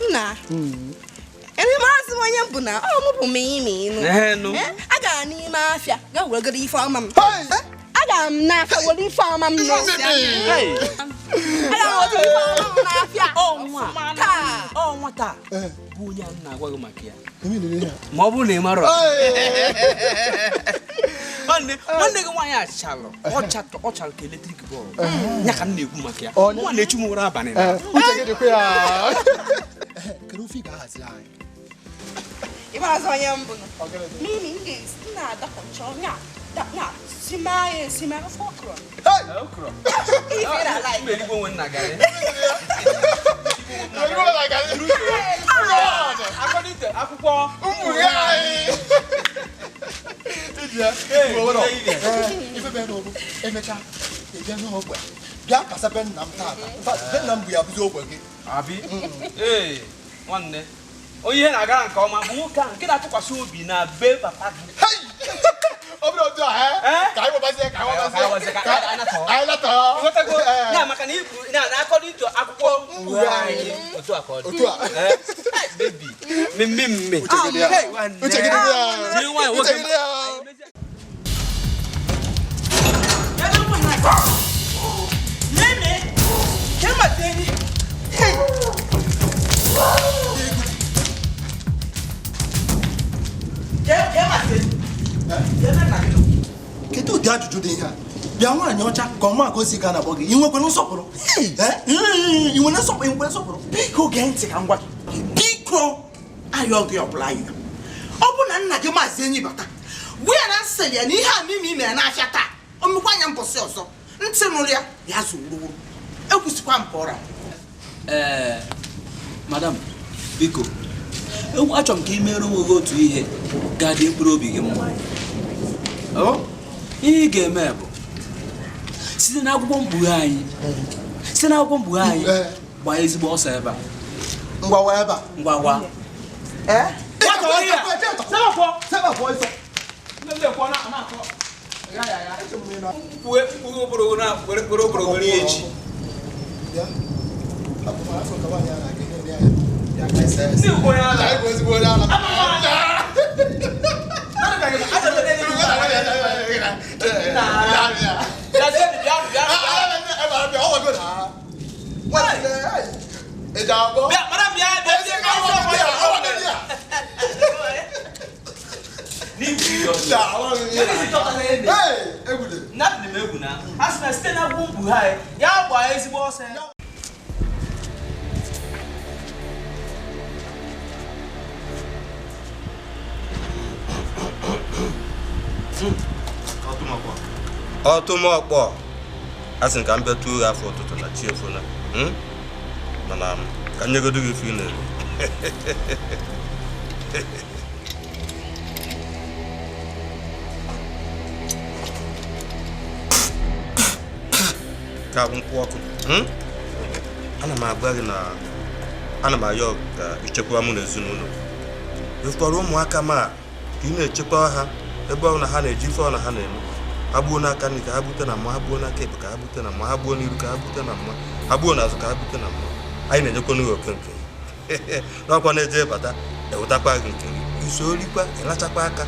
Nna, maazị onye mbụ na ọ mụ bụ mimi agara n'ime afịa ga weregoro ife ọma m. Agara m n'afịa were ife ọma m n'afịa. Agara m were ife ọma m n'afịa. Ọnwa taa bụ onye a na-agwa gị maka ya. Ma ọ bụrụ na ị marọ. Nwanne gị nwaanyị achalụ ọ chalụ ka eletrik bọọlụ ya ka m na-ekwu maka ya. Nwa na-echu m ụra abalị na. Uche gị dịkwa ya. Kedu ofe ị ga-ahazi anyị? Ị maazị onye mbụ nọ. Mimi m ga-esi na-adakọcha ọnya na sima ya esima ofe okro. Okro. Ife na like. Mgbe nwe nna garị. According to akwụkwọ ụmụ ya anyị. Ife bịa n'ogbu emechaa ị bịa n'ogbe bịa kasa be nna m taata be nna m bụ ya bụzi ogbe gị. Abi ee nwanne onye ihe na-agara nke ọma bụ nwoke ahụ nke na-atụkwasị obi na be papa gị. Ọ bụrụ otu a ka anyị gbazie ka anyị natọọ. Ya maka na ikwu na according to akwụkwọ mkpughe anyị otu a ka ọ dị. Otu a. Baby mme mme. Uche gị dị ya. Uche gị dị ya. Ajụjụ dị ihe a. Bịa, nwaanyị ọcha, ka ọma ka o si ga na-akpọ gị. Ị nwekwara nsọpụrụ? Ị nwere nsọpụrụ? Ị nwekwara nsọpụrụ? Biko, gee ntị ka m gwa gị. Biko, ayọ gị ọbụla ayọ, ọ bụ na nna gị Maazị Enyi bata, gwa ya na nsị ya na ihe a mimi mere n'afịa taa, o mekwa anya mbọsị ọzọ, ntị nụrụ ya ya zụrụ ekwusịkwa m ka ọra. Ee, madam, biko, achọrọ m ka ị mere onwe gị otu ihe ga-adị mkpụrụ obi gị mma. Ihe ị ga-eme bụ site n'akwụkwọ mkpughe anyị, site n'akwụkwọ mkpughe anyị, gbaa ezigbo ọsọ ebe a. Ngwa, wa ebe a. Ngwa ngwa. A sị na site n'akwụkwọ mkpughe anyị, ya gbaa ezigbo ọsọ ya. Ọtụmọkpọ, a sị ka m bịa tuo afọ ụtụtụ na chi efona, mana ka m nyegodo gị ife ị na-eri. Ka bụ nkwụ ọkụ. Ana m agwa gị na ana m ayọ ka ichekwa mụ na ezinụlọ ịfụkwara ụmụaka, ma ka ị na-echekwa ha ebe ọ na ha na-eji ife ọ na ha na-eme. Ha gbuo n'aka nri ka ha bute na mma, ha gbuo n'aka ekpe ka ha bute na mma, ha gbuo n'iru ka ha bute na mma, ha gbuo n'azụ ka ha bute na mma. Anyị na-enyekwa gị oke nke n'ọkwa na-eje bata ewetakwa gị nke gị, isorikwa ịlachakwa aka.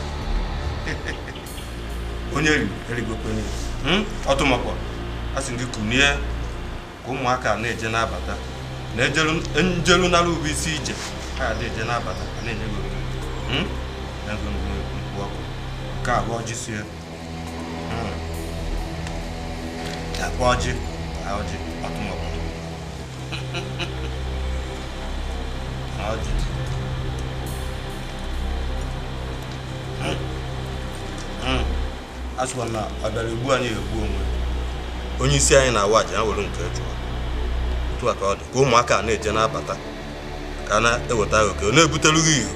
Onye riri erigokwe n'ihu. Ọtụmọkpọ, a sị gị kunie ka ụmụaka na-eje na-abata na njelu nara ube isi ije ha na-eje na-abata, a na-enye gị oke nkwụ ọkụ nke abụọ ọjị sie akpa ọjị ọjị. Ọtụmọkpọ, ọjị. A sịkwa na ọ bịara egbu anyị egbu onwe onye isi anyị na-awa aja ya were nke jụọ otu a ka ọ dị, ka ụmụaka na-eje na-abata ka a na-eweta oke ọ na-ebutelu gị ihu.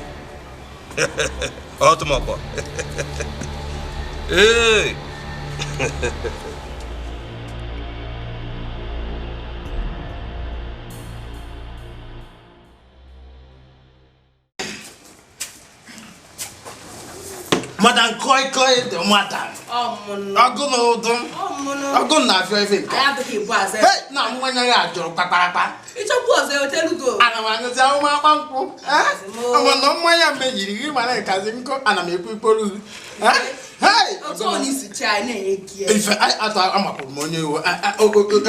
Ọtụmọkpọ, ee. Madam koi koi the madam. Ọgụ na ụdụ. Ọgụ na-afịọ ife nke. Hey, na mmanya ya jụrụ kpakparakpa. Ịchọkwu ọzọ ewetelugo. Ana m aṅụzi ahụma akpa nkwụ. Ọ na mmanya mmenyiri gị mana nkazi nkụ, ana m ekwu ikporu. Hey! Otu ọ n'isi chi anyị na-enye gị. Ife atọ amapụrụ m onye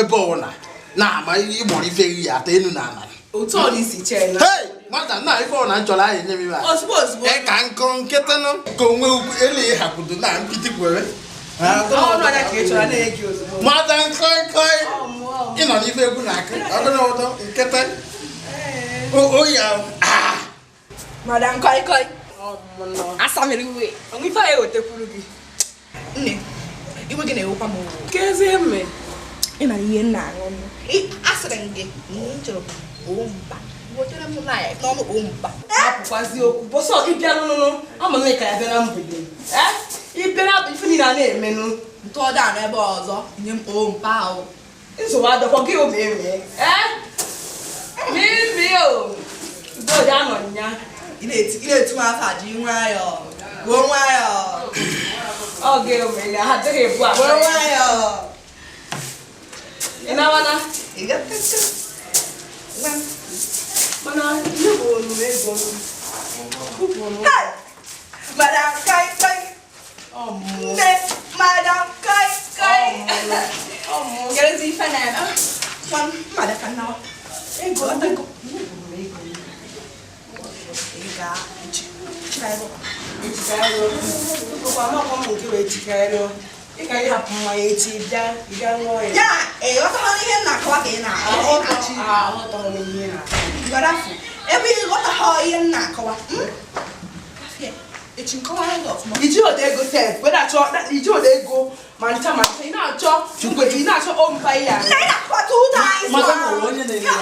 ebe ọwụna na-ama ịgbọrọ ife ya ata enu na ala. Otu ọ n'isi chi anyị. Hey! Nwata na ife ọ na nchọrọ anyị nye m ibe a. Ozugbo ozugbo. Ee, ka nkụ nkịta nụ ka onwe ugwu elu ịhakwudo na nkịtị kwere. Ọnụ anya ka ị chọrọ na-enye gị ozugbo. Nwata nkoi nkoi. Ị nọ n'ife egwu na-akụ ọgụ na ụtọ nkịta. O ya. Madam koi koi. Asamiri uwe. Onwe ife anyị wetekwuru gị. Nne, iwe gị na-ewekwa m owu. Kezie mme. Ị na ihe nna aṅụ. Asịrị m gị na ihe m chọrọ bụ mba. Apụkwazi okwu bọsọ ịbịa nụnụnụ ama m ka ya bịa na mgbede ịbịa na ife niile a na-emenụ ntụọda n'ebe ọzọ nye m ompa ahụ nsogbu adọkwa gị obi eme mimi o udoji anọ nya. Ị na-etu m afọ ji nwayọọ gwuo nwayọọ. Ọ ga-eme ya ha dịghị ebu akpa. Gwuo nwayọọ. Ị na-awana ị ga-etecha. Mana ihe bụ onume ego m. Madam kai kai. Nne, madam kai kai. Kerezi ife na-eme. Mmadụ ka nnawa. Ego ego. Ị ga echi. Chikairo. Echikairo. Bụkwa amakwa m nke wee chikairo. Ị ka ịhapụ mmanya echi bịa bịa ṅụọ ya. Ya, ịghọtaghị ihe m na-akọwa ka ị na-achị. Aghọtaghị m ihe na-akọwa. Ebe ịghọtaghị ihe m na-akọwa. Echi nkọwara gị ọfụma. Iji ụda ego sef, wee na-achọ iji ụda ego ma ncha ma ncha ị na-achọ mgbede ị na-achọ ompa ya. Nna ị na-akọta ụda anyị Maka na onwe onye na-eme ya.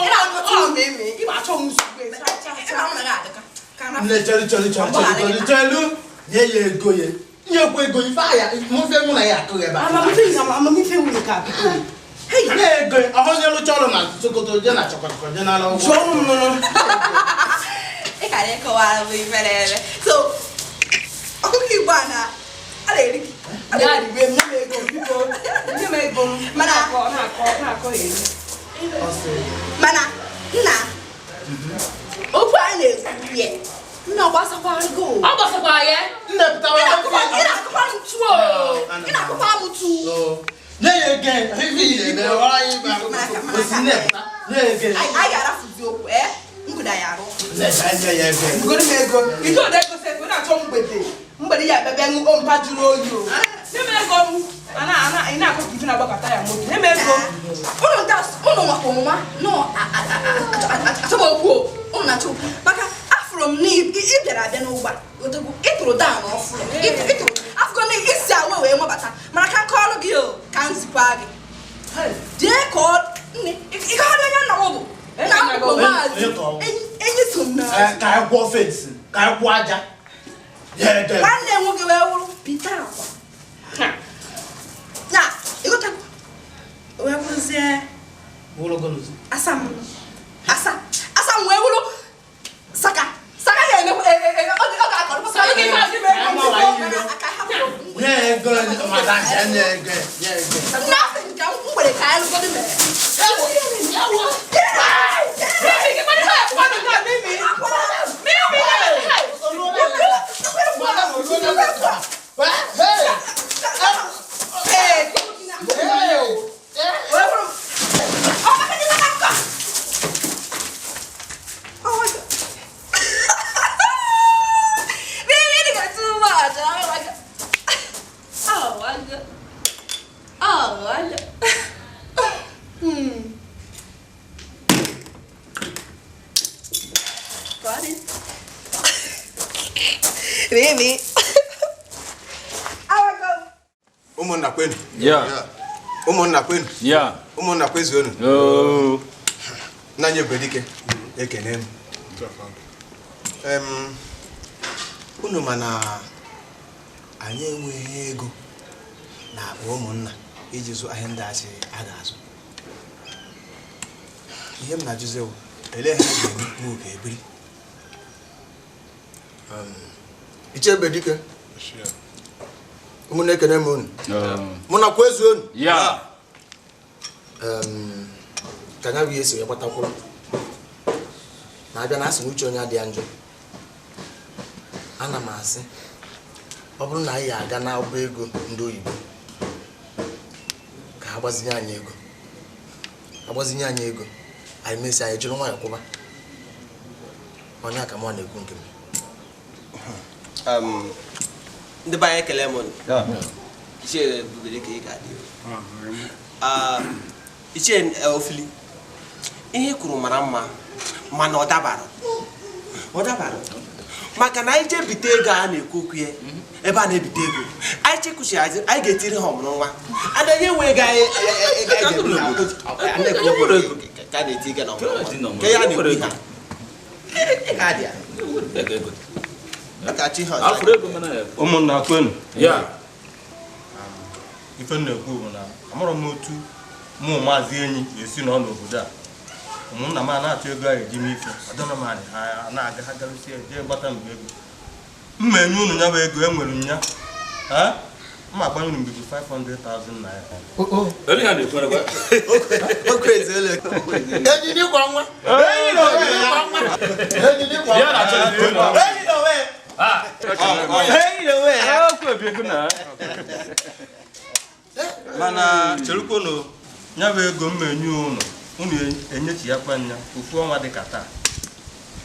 Ị na-akọta mimi, ị na-achọ m nsogbu. Nne chelu chelu chelu chelu chelu nye ya ego ya. Nyekwa ego ife aya mfe mụ na ya akụghị ebe a. Amamife nwere ka biko. Nye ego ahụzie lụcha ọrụ na Sokoto je na Chọkọrọkọ je n'ala ụgwọ. Jụọ m nụnụ. Ị ka na-ekọwara m ife na-eme. So, ọkụkọ Igbo a na a na-eri gị. Ya riwe m, nye m ego biko. Nye m ego m. Mana na-akọ eri. Mana nna okwu anyị na-ekwu ya nna gbasakwara gị o. Ọ gbasakwara ya? Nne pụtara Ị na-akụkwa m tu o. Ị na-akụkwa m tu. Nye ya ego ife ị na-eme ọra ya ibe osi nne pụta nye ya ego. Anyị ga-arafuzi okwu ngụda ya arụ. Nne nye ya ego. Ngoro m ego. Iji ụda ego sef, ị na-achọ mgbede. Mgbede ya bịa bịa ṅụọ mpa jụrụ oyi o. Nye m ego m. Ị na-akọ ka ife na-agbakọta ya moto. Nye m ego. Ụnụ nwakwa ọnwa nọ achọm okwu o. Ụnụ na-achọ okwu. Maka afụrụ m na ị bịara abịa n'ụgbọ a, ịtụrụ down ọfụrụ. Ịtụrụ afụgo na isi awe wee mabata. Mana ka nke ọrụ gị o, ka m zikwa gị. Jee ka ọ nne ịgagharị onye nna m bụ. Nna m bụ maazị enyi so m n'azụ. Ka anyị kwụọ fensi, ka anyị kwụọ aja. Nwanne m nwoke wee wụrụ Pita akwa. Na ịghọtago wee wụrụzie asa m asa asa m wee wụrụ saka saka ga-emekwa ọ ga-akọrọ saka gị Nye ego maka nye ego nye ego. Nna asị nke m nwere ka anyị lụgodu mere. Baby. Ụmụnna kwenu. Yeah. Ụmụnna kwenu. Yeah. Ụmụnna kwezuonu. Oh. Nna anyị Ebubedike, ekene m. Unu ma na anyị enweghị ego na akpa ụmụnna iji zụ ahịa ndị asị a ga-azụ. Ihe m na-ajụzi bụ elee ha ga-eme nwoke ebiri. Ichie Ebubedike, ụmụnne ekene m unu. Mụ na kwezuonu. Yeah. Ka anya bụ ihe si wee gbatakwuru na-abịa na asị na uche onye adịghị njọ. Ana m asị ọ bụrụ na anyị ga-aga n'ọba ego ndị oyibo ka ha gbazinye anyị ego agbazinye anyị ego anyị mesịa anyị jiri nwayọọ kwụba. Onye a ka mụ na-ekwu nke m. Ndị be anyị ekele m unu. Ichie Ebubedike, ị ga-adị. Ichie Ofili, ihe kwuru mara mma mana ọ dabara. Ọ dabara. Maka na anyị jee bite ego a na-ekwu okwu ya ebe a na-ebite ego anyị chekwuchi anyị ga-etiri ha ọmụrụ nwa anaghị enwe ego anyị ka a na-eti ego na ọmụrụ nwa ka ya na-ekwu ihe a ga-adị ya. Ụmụnna kwenu. Yeah. Ife m na-ekwu bụ na amụrụ m otu mụ maazị enyi ga-esi nọ n'obodo a. Ụmụnna m a na-achọ ego a eji m ife adọna m anyị ha na-aga ha garụsie jee gbata mgbe ego mma enye unu ya bụ ego enwere nya mma agbanye unu mbibi 500,000 naira. Mana cherukwunu ya bụ ego mma enye unu unu enyechighakwa nya ofu ọnwa dị ka taa.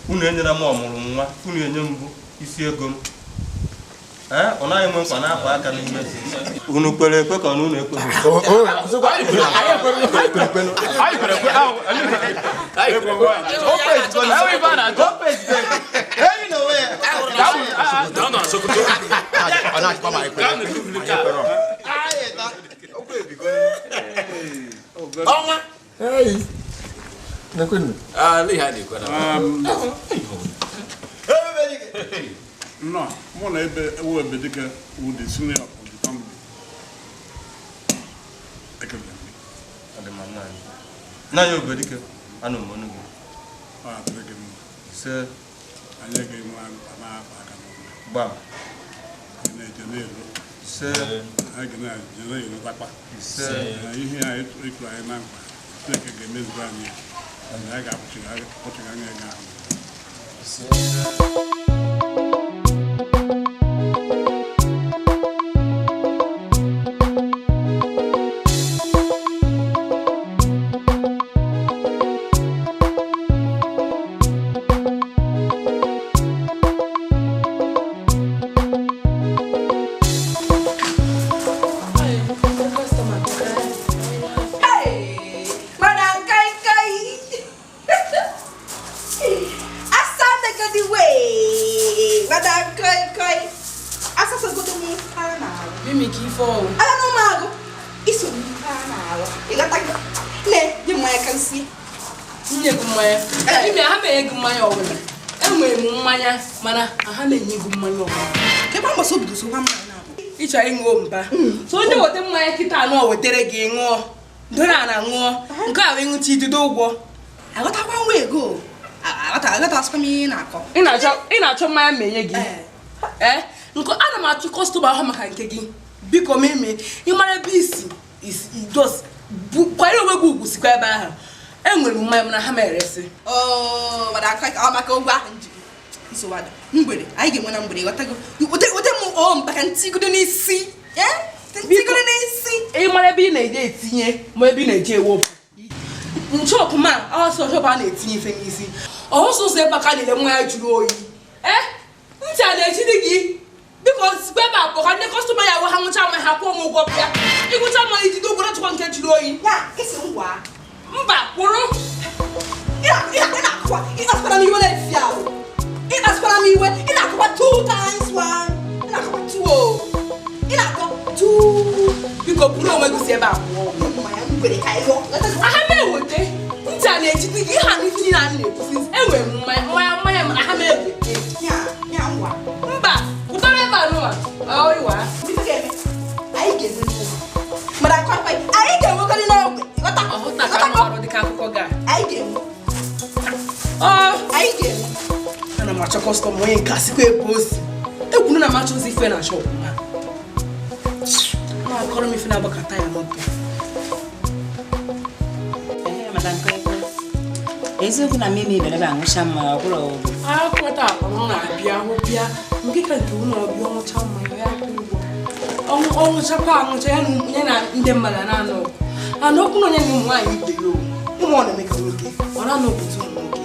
Unu enyere m ọmụrụ nwa, unu enye mbụ isi ego m. Ọ naghị enwe mkpa na-akpa aka n'ime. Unu kwere ekwe ka unu ekweghị? Ọnwa. No, mụ na ebe ewu Ebedike wụ the senior of the family. Ekele m gị. Nna anyị Obedike, anụ m ọnụ gị. Ọ adịrị gị mma. Ise. Anyị ga-enwe na-akpa aka n'ụlọ. Gbam. Anyị na-eje na-elo. Ise. Anyị ga na-eje na-elotakwa. Ise. Ihe a ịtụrụ anyị na mkpa, Chineke ga-emezu anyị ya. Anyị ga-akpọchiri anya ego ahụ. Ise. Ịchọ ịṅụ mba so onye weta mmanya kịta anụ wetere gị ṅụọ dora na ṅụọ nke a wee ṅụcha idido ụgwọ. Aghọtakwa nwa ego aghọtasịkwa m ihe ị na-akọ. Ị na-achọ mmanya ma enye gị ee nke ana m achụ kọstọma ahụ maka nke gị biko mimi ị mara ebe isi kwanye onwe gị ugwu sikwa ebe ahụ enwere mmanya mana ha ma eresi. Maka ụgwọ ahụ nji nsogbu mgbede anyị ga-enwe na mgbede ghọtago wete m o maka ntigodo n'isi ntigodo n'isi. Ị mara ebe ị na-eje etinye ma ebe ị na-eje ewepụ nchọpụ ma ọsọ shọpụ a na-etinye ife n'isi ọsọ ụzọ ebe ka na-ele mmanya jụrụ oyi ee ntị a na-echiri gị biko sikwa ebe a pụọ ka ndị kọstọma ya we ha nwụcha ma ha kwụọ m ụgwọ bịa ịgwụcha ma ijide ụgwọ chụkwa nke jụrụ oyi mba kwụrụ. Ị na-asịkwara m iwe na-efi ahụ. Ị na-asịkwara m iwe, ị na-akọwa 2 times 1, ị na-akọwa 2 o, ị na-akọ 2. Biko buru onwe gị si ebe a pụọ. Aha m ewete ntị a na-echite gị ha n'ife niile a na-ekwusi enwere m mmanya mmanya mmanya mana ha m ewete mba pụtara ebe a nụwa ọịwa. Anyị ga-enwekarị n'ogbe ọrụ dịka akụkọ ga anyị ga-enwe. Anyị ga-enwe. Ana m achọ kọstọma onye nke asịkwa ebe o si ekwuru na m achọzi ife na shọpụ ma na-akọrọ m ife na-agbakọta ya moto. Eziokwu na mmemme bịara ebe aṅụcha mmanya ọ bụrụ ọgwụ. Akwụkwọ akpa m na-abịa hụ bịa nke ka nke ụlọ ọbịa ọṅụcha mmanya ya kwụ ụgwọ ọṅụchakwa aṅụcha ya na ndị mmadụ na-anọ ọgụ ana okwu na onye na ụmụ nwaanyị ibe ya ụmụ ọ na-eme ka nwoke ọ na-anọpụta ụmụ nwoke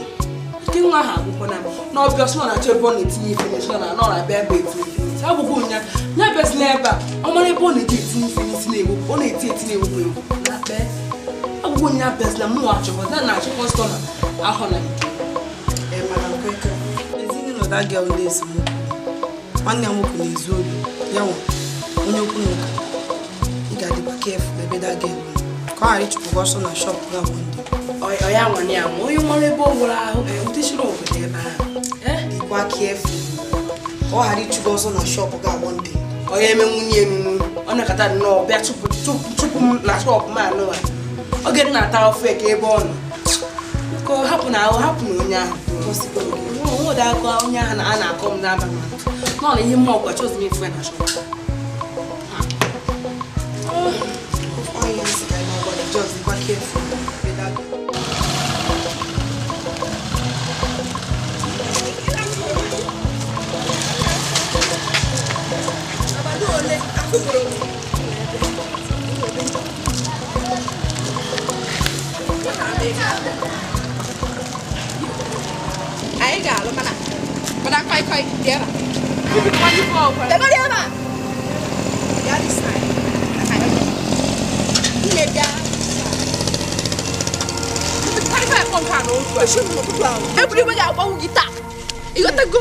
nke nwa ahụ agwụkwọ na n'ọbịa ọsọ na-achọ ebe ọ na-etinye ife n'isi na ọ na-abịa ebe etinye ife n'isi agwụkwọ nya ya bịazila ebe a ọ mara ebe ọ na-eji etinye ife n'isi na-ewepụ ọ na-eti eti na-ewepụ ewepụ na kpee agwụkwọ nya bịazila mụ achọkọ na na-achọ kọstọma ahụ na nke ezinụlọ dagel ndị esemokwu nwanne ya nwoke na-ezu ohi ya nwe onye okwu na ụka ị ga-adịkwa kefụ ebe dagel ka ọ ghara ịchụpụ gị ọsọ na shọpụ ga bụ ndị ọ ya nwane ya ma onye mara ebe ọ gwụrụ ahụ ewutechiri obodo ebe ahụ dịkwa kefụ ka ọ ghara ịchụ gị ọsọ na shọpụ ga abụ ndị onye eme nwunye enunu ọ na-akata nnọọ bịa chụpụ m na shọpụ m anụwa oge m na-ata ofe ka ebe ọ nọ ka ọ hapụ na ahụ hapụ na onye ahụ nwụda akọ onye ahụ na a na-akọ m n'abalị nọ na ihe mmụọ gwa chọzi m ife na shọpụ. Onye nsị ga agwa gị just dịkwa kefụ ebe dagel. Anyị ga-alụ mana mana koi koi dị ebe a. Bịagoro ebe a. Bịa this side. Nne bịa. Eburu igwe ga-agbanwu gị taa. Ịghọtago?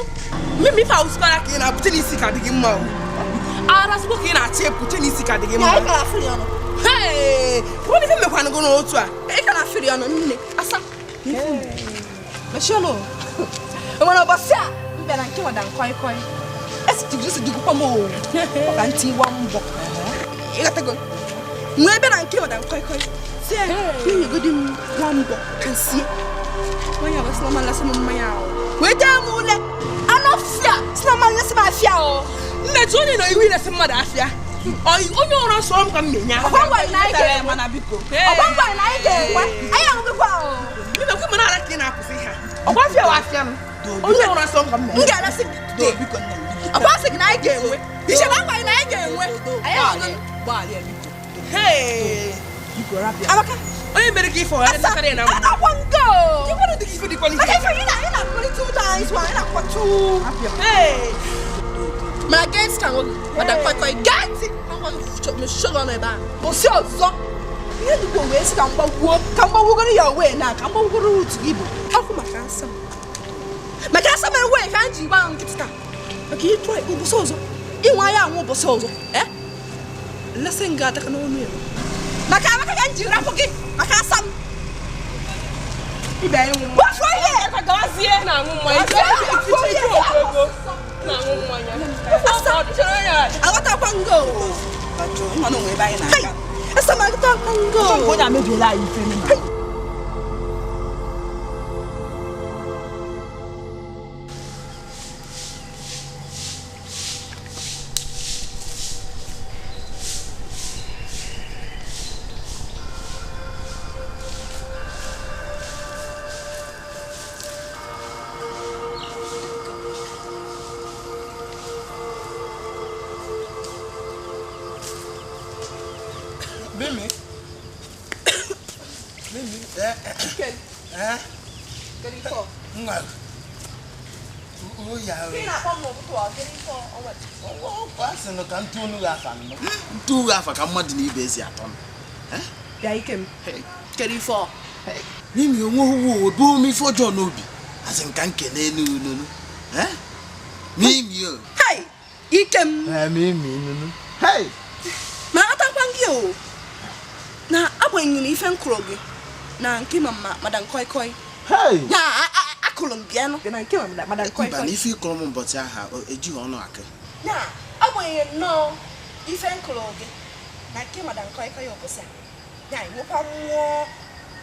Mmemme ife ahụsịkwara ka ị na-abụche n'isi ka dị gị mma o. Arasịkwa ka ị na-achọ ịpụche n'isi ka dị gị mma. Ya, ị ka na-afụrị ọnụ. Hey! Wọ́n ní fẹ́ mekwanụ gị n'otu a. Ị ka na-afụrị ọnụ nne. Asa. Mechie ọnụ. Mana ụbọchị a m bịara nke madam koi koi. Esidigokwa m o. Ọ ka ntị gwa mbọ. Ịghọtago? Nwee bịa na nke madam koi koi. Sie, nyegodi m nwa mbọ ka sie. Mmanya bụ sinama nlasị m mmanya ahụ. Wee dee m ule. Anụ ọfịa sinama nlasị m afịa o. Nne tụ onye nọ iwu ilesi mmadụ afịa. Onye ọrụ sọrọ m ka m na-enye afịa. Ọgwa ngwa na anyị ga-enwe. Ọgwa ngwa na anyị ga-enwe. Anyị ahụgịkwa o. Nne kwe m na ara ka ị na-akwụsị ha. Ọgwa afịa wa afịa m. Onye ọrụ sọrọ m ka m na-enye. M ga-eresi gị. Ọgwa sị gị na anyị ga-enwe. Iche na ngwa na anyị ga-enwe. Anyị ahụgị. Hey! Amaka. Onye mere gị ife ọha na-esara ya na mbụ. Anakwa ngo. Ịkwado dị gị ife dịkwa Maka ife ị na-akpọ 2 times 1, ị na-akpọ 2. Hey! Mana gee ntị ka nwa gị, madam koi koi, gee ntị ka nwa gị mechie gị ọnụ ebe a. Kwụsị ọzọ. Ihe dịkwa wee sị ka m gbagbuo, ka m gbagbugoro ya wee na, ka m gbagbugoro utu gị bụ. Ọkụ maka asa m. Maka asa m wee ka m ji gba nkịtị taa. Maka ịtụ ụbọchị ọzọ. Ịnwa ya anwụ ụbọchị ọzọ. Eh? Lesị nga adaka n'ọnụ ya. Maka amaka ka m ji rapụ gị, maka asa m. Ibe anyị nwụ. Gbafuo ihe! Ka gawazie na-aṅụ mmanya. Iche ego. Na-aṅụ mmanya. Aghọtakwa ngo. Hey! Asa m aghọtakwa ngo. Onye amebiela anyị ife nna. Mimi. Mimi. Eh? Nwa. O ya. Ị na-akpọ m n'ụtụtụ a, kedu ife ọ nwere? Ọ sị na ka ntụ unu ga-afa nụ. Ntụ ga-afa ka mmadụ na ibe esi atọ. Bịa ike m. Kedu ife ọ? Mimi onwe owu obu m ife ọjọọ n'obi. Asị m ka m kelee n'unu. Eh? Mimi o. Hey! Ike m. Eh, Mimi nunu. Hey! Ma atakwa gị o. Na agbanyeghị na ife m kụrụ gị na nke mama madam koi koi. Hey! Na akụrụ m gị anụ na nke mama madam koi Mba koi. na ife ịkụrụ m ụbọchị aha ejighị ọnụ akị. Na agbanyeghị nnọọ ife m kụrụ gị na nke madam koi koi ụbọchị a. Na enwekwa mmụọ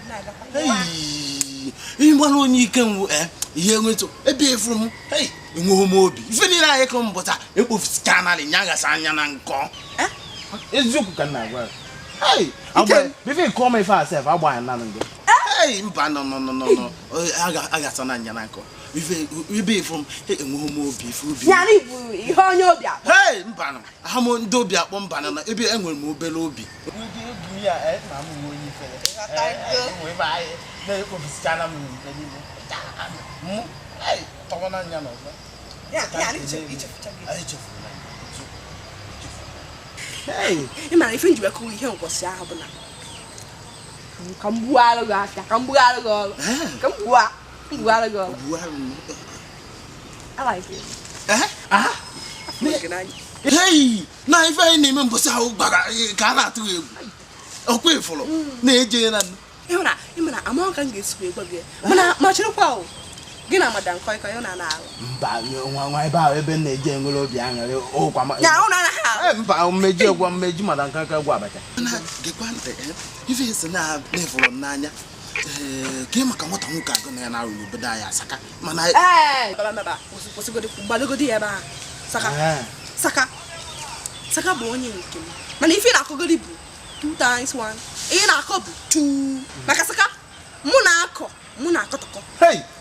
na-agakwa. Hey! Ihe gbara onye ike nwụ ihe nwetụ ebe efuru m hey enweghị m obi ife niile anyị kụrụ m ụbọchị a ekpofusika narị nyaghasa anya na nkọ. Eziokwu ka m na-agwa gị. Hey! Before you call me for yourself, I'll buy another. Hey, mba no no no no no. Agasa na anya na nkọ. Ife ibe from hey enweghị m obi ife obi. Ya na ibu ihe onye obi akpọ. Hey, mba no. Aha m ndị obi akpọ mba no na ebe enwere m obere obi. Ụdị obi ya na m nwe onye ifere. Enwe ebe anyị na-ekpofusichala m mgbe niile. Mụ hey tọwa na anya n'ọzọ. Ya ya na ichefucha gị. Echefuru na Hey! Ị mara ife nji wee kụrụ ihe ụbọchị ahụ bụ na ka m gbuo gị afịa, ka m gbugharị gị ọrụ, ka m gbugharị gị ọrụ. I like it. Eh? Hey! Na ife anyị na-eme mbọsị ahụ gbara ka a na-atụ egwu. Ọkwa ịfụrụ na-eje na Ị mara amaghị ka m ga-esi wee gwa gị. Mana ma cherekwa o. Gị na madam koi koi ọ na-ana alụ. Mba nwa nwa ebe ahụ ebe m na-eje enwere obi aṅụrị ụkwa ma. Ya ọ na-anaghị alụ. Mba mmeji egwa mmeji madam koi koi gwa abacha. Na gekwa ntị ife esi na na-efụrụ m n'anya. Ka maka nwata nwoke agụ na ya na-arụ n'obodo anyị Asaka mana Ee, baba baba kwụsịgodi gbadogodi ya ebe ahụ. Saka. Saka. Saka bụ onye nke m. Mana ife ị na-akọgodi bụ 2 times 1. Ihe na-akọ bụ 2. Maka Saka, mụ na-akọ mụ na-akọtọkọ.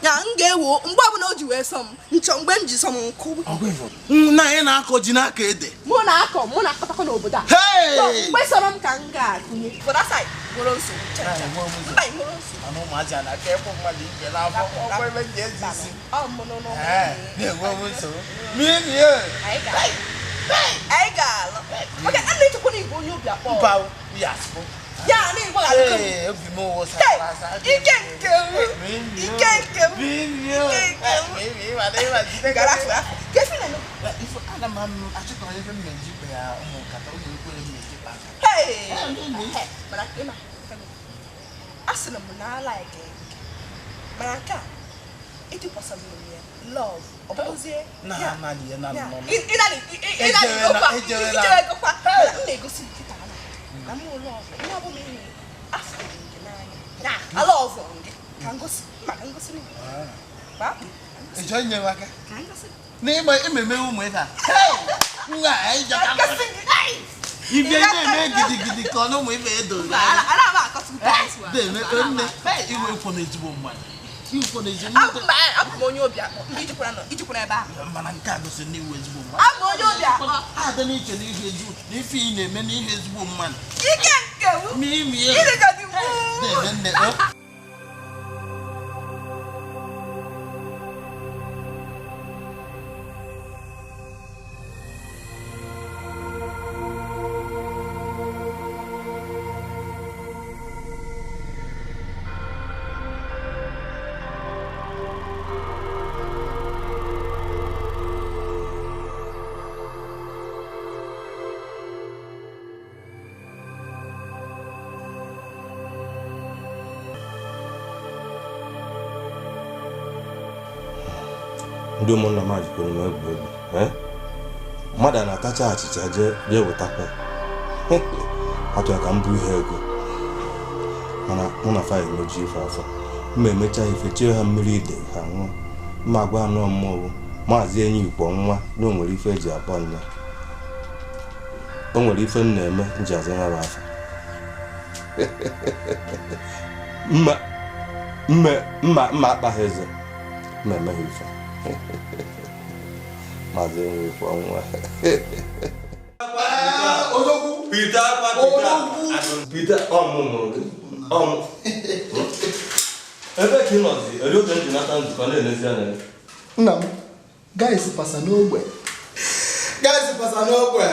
Ya m ga-ewo mgbe ọbụla o ji wee sọ m nchọ mgbe m ji sọ m nkụ. Na anyị na-akọ ji n'aka ede. Mụ na-akọ mụ na-akọtọkọ n'obodo a. Hey! Mgbe sọrọ m ka m ga-akụnye. For that side. Nwere nsogbu chacha. Mba, ị nwere nsogbu. Anụ ụmụazị a na-aka ekwu mmadụ ibe n'afọ ọkwa ebe m ji ezi isi. Ọ mụ nọ n'ụlọ. Na-enwe m nsogbu. Mimi e. Anyị ga-alụ. Maka a na-echekwa na igwe onye obi akpọ. Mba, ya asụ. Ya na igwe ga-alụ. Ee, obi m wụsara asa. Ike nke m. Ike nke m. Mimi e. Ike nke m. Gara afọ afọ. Ka efi na-eme. Ife ana m achịkọrọ ife m na-eji kpe ya ụmụ nkata ụmụ ekwere m na-eji kpa aka. Hey! Mana ịma, a sịrị m na ala eke mana nke a ịtụkwasịrị m ya love ọ bụrụzie Na amalị ya na nnọọ. Ijewegokwa m na-egosi nkịta na m love ihe ọ bụla ihe afụrụ m gị n'anya na ala ọvụrụ m gị ka ngosi maka ngosi m. Ị chọrọ inye m aka? Ka ngosi. N'ịgba ememe ụmụ ife a. Nwa anyị jọka. Ibe na-eme gidigidi ka ọ na ụmụ ife edozi. Na-eme nne iwe kwọ n'ezigbo mmadụ. Iwe n'ezigbo mmadụ. Abụ m onye obi akpọ. Mgbe ijikwara ebe ahụ. Mana nke a gosiri na iwe ezigbo mmadụ. Abụ onye obi akpọ. Ada n'iche na ihe ezigbo na ife ị na-eme na ihe ezigbo mmadụ. Ike nke m. Mimi ya. Ịdịgọdị m. Na-eme nne. Ndị ụmụnna m jikwara m egwu egwu mmadụ a na-atacha achịcha jee bịa wetakwa atụya ka m bụ ihe ego mana mụ na fa emeju ife afọ mma emecha ife chie ha mmiri ide ha ṅụọ mma agwa anụ mmụọ maazị enyi ikwo nwa na o nwere ife eji akpọ nya o nwere ife m na-eme m ji aza ya bụ afọ mma mma mma akpaghị eze mma emeghị ife Maazị enyi ikwo nwa. Peter Peter ọmụ mụrụ gị ọmụ ebe ka ị nọzi eri oge m ji nata nzukọ na-elezi anya gị. Nna m, guys pasa n'ogbe. Guys pasa n'ogbe.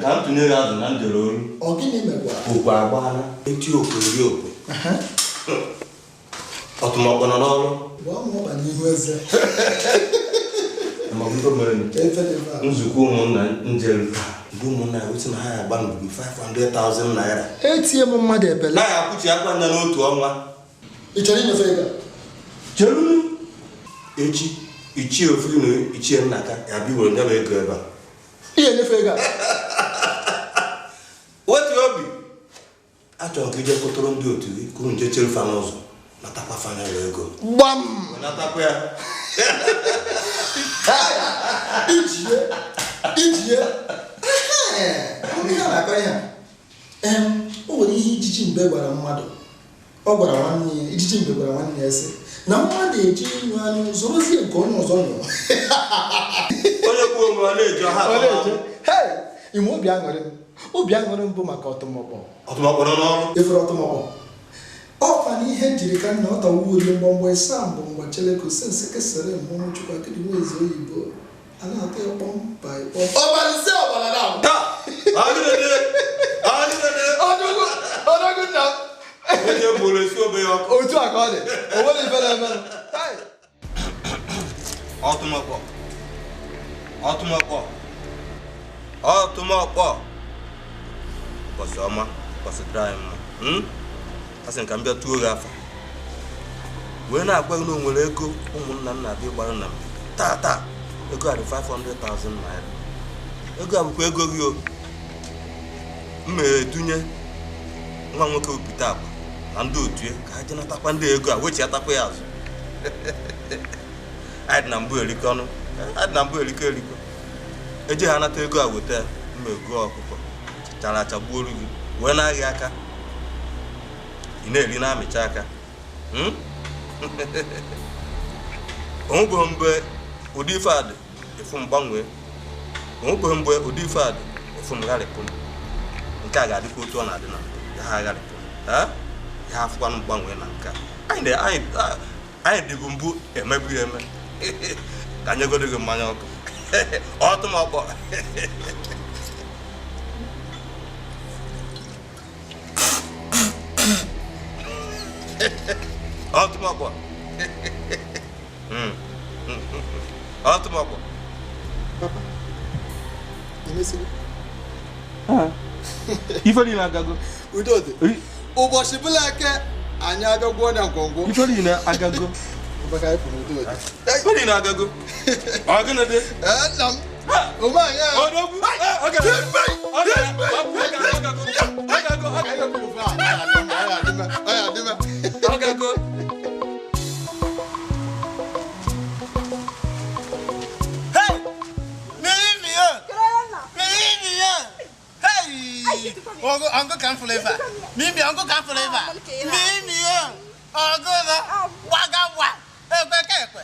Ka m tụnyere azụ na njere olu. Ọ gịnị mekwara? Okwe agbaala eti okwe eri okwe. Ọtụmọkpọ nọ n'ọrụ. Gbaa m ọkpa n'ihu eze. Nzukọ ụmụnna njere ndị ụmụnna ya otu na ha ya agba ngwugwu 500,000 naira. Etie m mmadụ ebele. Na ya akwụchi akwa anya n'otu ọnwa. Ị chọrọ inyefe ego? Cheru echi ichie ofiri na ichie nnaka ya bịa were nyaba ego ebe a. Ihe enyefe ego a? Wetu obi. Achọrọ ka ije kpọtụrụ ndị otu gị ka unu jee chere fa n'ụzọ natakwa fa nya ego. Gbam! Natakwa ya. Ijie! Ijie! Ihe a na-akọ ihe a. O nwere ihe ijiji mbe gwara mmadụ. Ọ gwara nwanne ya, ijiji mbe gwara nwanne ya sị na mmadụ eji ịnyụ anyụ zorozie nke onye ọzọ nyụrụ. Onye kwuo onwe ọ na-eji ọha Ọ na-eje. Hey! Ime obi aṅụrị m. Obi aṅụrị m bụ maka ọtụmọkpọ. Ọtụmọkpọ nọ n'ọrụ. Efere ọtụmọkpọ. Ọkwa na ihe njiri ka nna ọta wurie mgbọmgbọ ịsa mbụ mgba cheleko sense kesịrị mmọnwụ chukwu akịrị nwa eze oyibo a na-atọ ya kpọm by kpọm. Ọbara ise ọbara na ahụ. Odogwu odogwu nna m. Onye gburu esi obe ya ọkụ. Otu a ka ọ dị. O nwere ife na-eme. Ọtụmọkpọ. Ọtụmọkpọ. Ọtụmọkpọ. Ụbọchị ọma, ụbọchị dịrị anyị mma. A sị m ka m bịa tuo gị afa. Wee na-agwa gị na o nwere ego ụmụnna m na-abịa ịgbara na mbe. Taa taa, ego a dị 500,000 naira. Ego a bụkwa ego gị o. M mere nwa nwoke Peter akwa na ndị otu ya ka ha jee natakwa ndị ego a wechiatakwa ya azụ. Anyị dị na mbụ erikọ ọnụ. Anyị dị na mbụ erikọ erikọ. Eje ha nata ego a weta ya, mma ego ọkụkọ chara acha gbuoro gị wee na-aghị aka. Ị na-eri na-amịcha aka. Onwegbeghị mgbe ụdị ife a dị efu m gbanwee. Onwegbeghị mgbe ụdị ife a dị efu m gharịpụ m. Nke a ga-adịkwa otu ọ na-adị na ya ha agharịpụ. Ya afụkwanụ mgbanwe na nke a. Anyị dịbụ mbụ emebu ya eme. Ka nyegodo gị mmanya ọkụ. Ọtụmọkpọ. Ọtụmọkpọ. Ọtụmọkpọ. Ife niile agago. Udo dị. Ụbọchị bụla eke anyị abịagwọ ọnya ngwongwo. Ife niile agago. Ụbọchị anyị pụrụ udo dị. Ife niile agago. Ọ gịnị dị? Ee, nna m. Ome anyị a. Odogwu. Ọgago. Hey! Mimi! Mimi! Hey! Uncle can flavor. Mimi, Uncle can flavor. Mimi, Uncle, waga wa. Ekwe.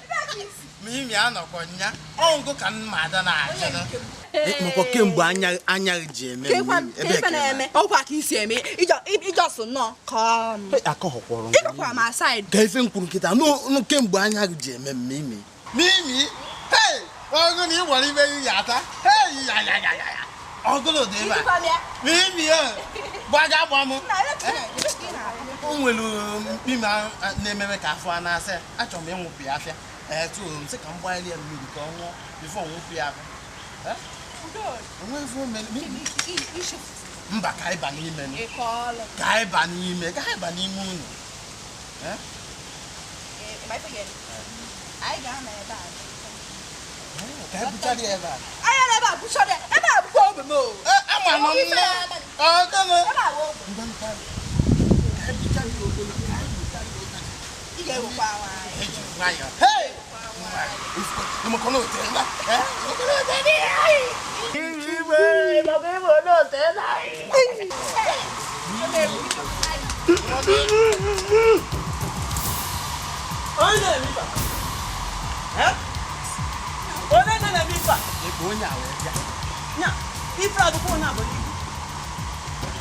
Mimi anọkwa nya. Uncle can mada na achọ. Maka kemgbe anya ji eme ebe ka na-eme ọkwa ka isi eme ịjọsụ nọ ka akọghọkwọrọ ịgakwa m aside ka ife m kwuru nkịta nụ kemgbe anya ji eme Mimi. Mimi, hey, ọgụ na ịgbara ibe ya ata. Hey, ya ya ya ya. Ọgụlụ dị ebe a. Mimi, gbaga gba m. O nwere mkpi m na-ememe ka afọ a na-asa ya. Achọrọ m ịnwụpụ ya afịa. Ee, tụ m sị ka m gbanyere ya mmiri ka ọ ṅụọ bifo nwụpụ ya afịa. Mba ka ịba n'ime ka ịba n'ime ka ịba n'ime unu. Ka ebuchara ya ebe a. Anya na ebe a buchara ya. Ebe a bụkwa ogbe m o. Ama m nne. Ọgụnụ. Ka ebuchara ya ogbe. Ị ga-ewekwa nwayọ. Eji nwayọ. Hey!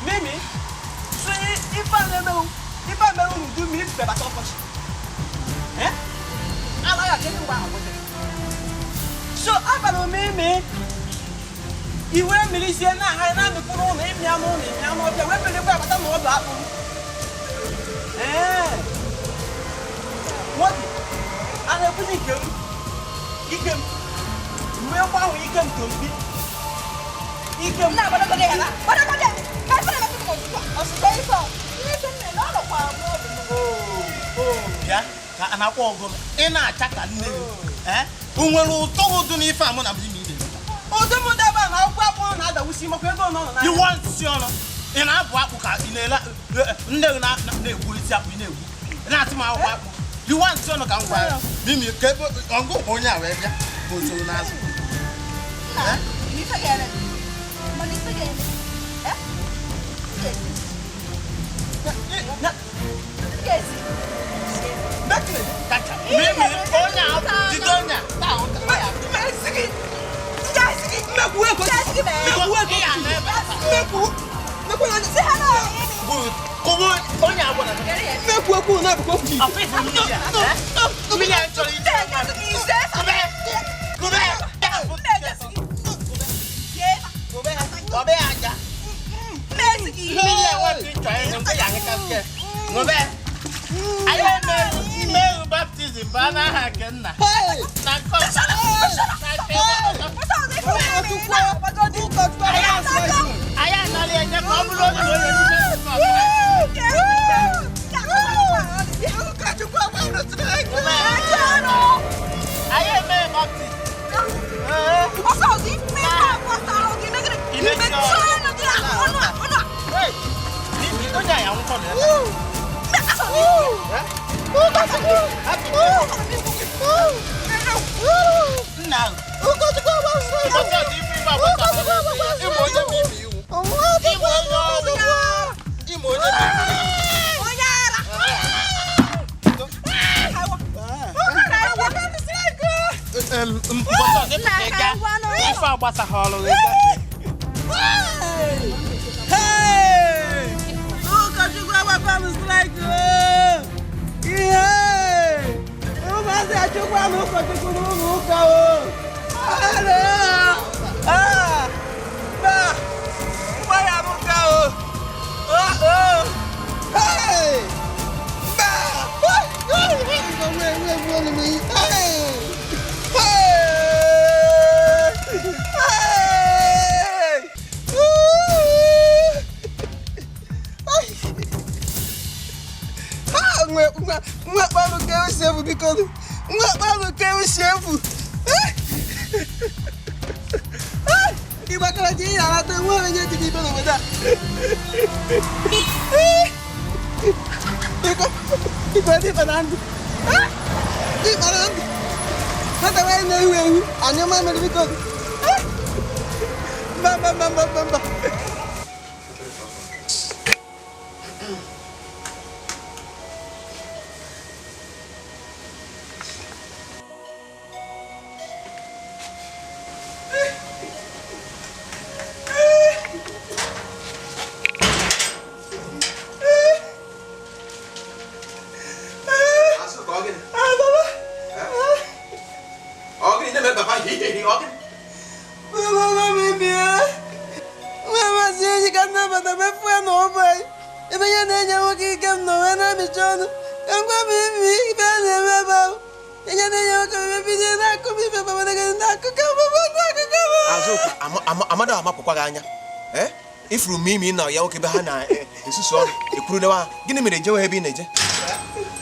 Mimi, if I do me, eh? So abalị omeme iwe mmiri sie na aha na amịkpụrụ ụlọ ịmị anụ ụlọ ịmị anụ ọbịa wee mmiri gwa abata na ọdụ akpụ. Ee, nwoke a na-ekwuzi nke m ike m wee gbanwee ike m tombi ike m na-agbadagode ya na gbadagode ka ife na-emetụ m ozugbo ozugbo ife ife nne na ọ nọkwa m obi m. Bịa ka a na-akpọ ọgụ m ị na-acha ka nne gị. O nwere ụtọ ụdụ n'ife a mụ na imi ide. Ụdụ m debe na akwụkwọ akpụ na-adawusi makwa ego nọ na. Iwọ nsị ọnụ ị na-abụ akpụ ka ị na-ele nne gị na-egwu isi akpụ ị na-egwu ị na-atụ m akwụkwọ akpụ. Iwọ nsị ọnụ ka m gwa ya Mimi ka ebe ọgụ onye a wee bịa bụ usoro n'azụ. Mimi onye a jide onye a Baptism ba n'aha nke nna na nke anyị anaghị enye ka ọ bụrụ otu onye n'ime anyị emee baptizim. Onye a ya nwụkọ na nna ife agbasagha ọrụ gị. Ụkọchukwu agbakọ Agbanụ strike o! Ihe! Ụmụazị achụkwa na ụkọchukwu n'ụlọ ụka o! Ifuru mimi na ya nwoke be ha na-esusu ọnụ ekwuru newa gịnị mere ejewe ebe ị na-eje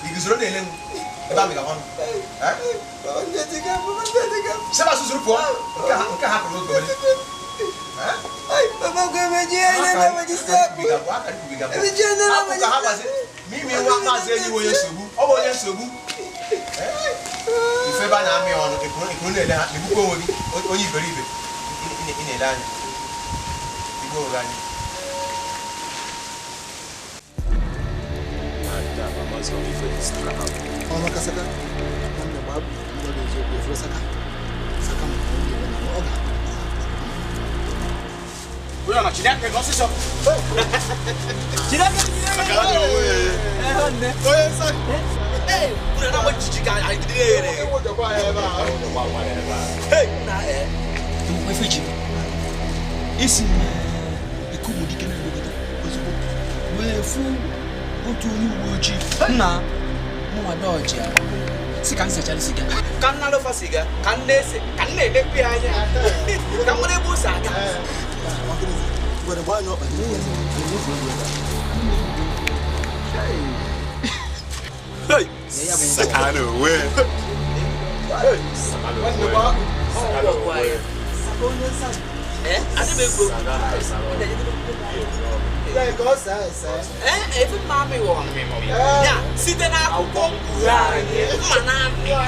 iguzoro na-ele m ebe a mịga ọnụ seba susuru pụọ nke ha pụrụ oge ole mimi nwa maazị enyi onye nsogbu ọ bụ onye nsogbu ife ebe a na-amị ọnụ ekwuru na-ele ha egbukwa onwe gị onye iberibe ị na-ele anya. Nna mụnwa dọji ya si ka m sechara siga ka m na-alụfa siga ka m na-ese ka m na-edekwu ya anya ka m nwere ebe o si aga. Site n'akwụkwọ mkpughe anyị mma na-amị a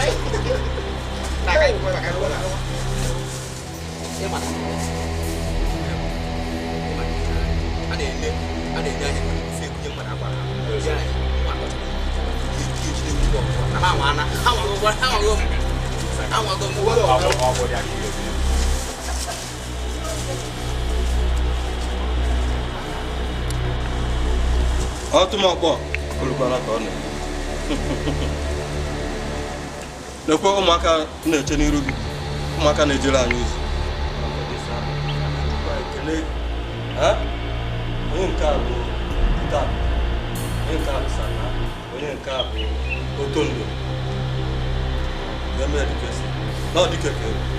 na-ele anya ife ekunye mmadụ akwa ọtụmọkpọ olukwala ka ọ na lekwa ụmụaka na-eche n'iru gị, ụmụaka na-ejere anyị ozi. Onye nke a bụ Tab, onye nke a bụ Saka, onye nke a bụ Otondo. Na ọ dike ka egwu.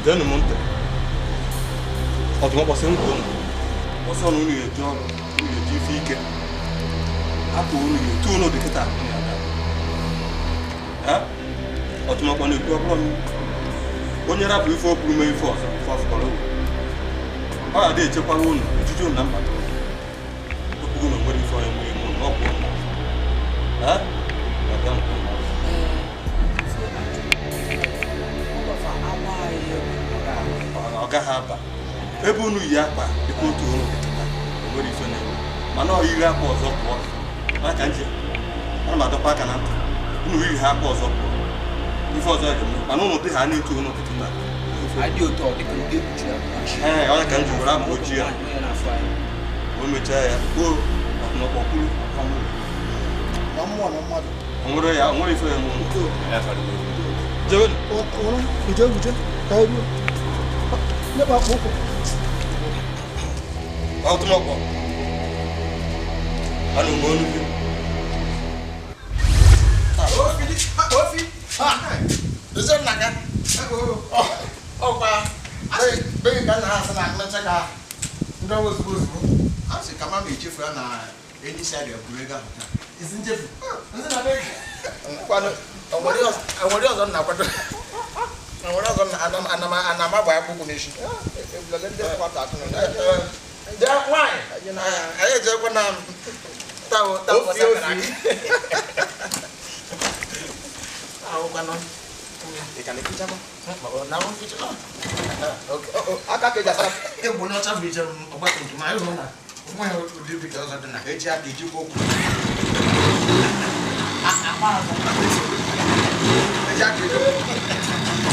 Geenụ m ntị. Ọtụmọkpọ sị m kwuo unu. Ọsọ na unu ga-eji ọrụ, unu ga-eji ife ike. Hapụ unu ga-etu unu dị kịta unu ya daa. Ọtụmọkpọ na-ekwu ọ bụrụ m onye rapụ ife o kwuru mee ife ọzọ ife ọfụkọrọ unu. Ọ ga-adị echekwara unu ejiji unu na mbata unu. Okwugo na onwere ife onye nwere ime unu ọ kwuo unu. Ọ gaghị aba ebe unu yi akpa dịka otu unu kịta nwere ife na-eme mana ọ yiri akpa ọzọ pụọ maka nje ana m adọkwa aka na ntị unu yiri ha akpa ọzọ pụọ ife ọzọ ga-eme mana unu dị ha na-etu unu kịta ee ọ ka m ji were akpa ojii ya o mechaa ya kpoo ọkpụnọkpọ kwuru nwere ya nwere ife ya n'ụlọ jewenu ọtụmọkpọ anụ m onu gị ọkwa beghị ka nna ha asị na mmecha ka ndị ọrụ ozugbo ozugbo a sị ka mama echefu ya na enyi si abịa buru ego ahụ taa. Isi nchefu onwere ọzọ na-akwado onwere ọzọ na ana m agba akwụkwọ n'isi nwaanyị anyị ejekwa na aka ka eji asa egwu onye ọcha bụ ije ọgbatumtum anyị hụrụ na onweghị ụdị dị ka ọzọ dị na eji aka ejikwa okwu eji aka ejikwa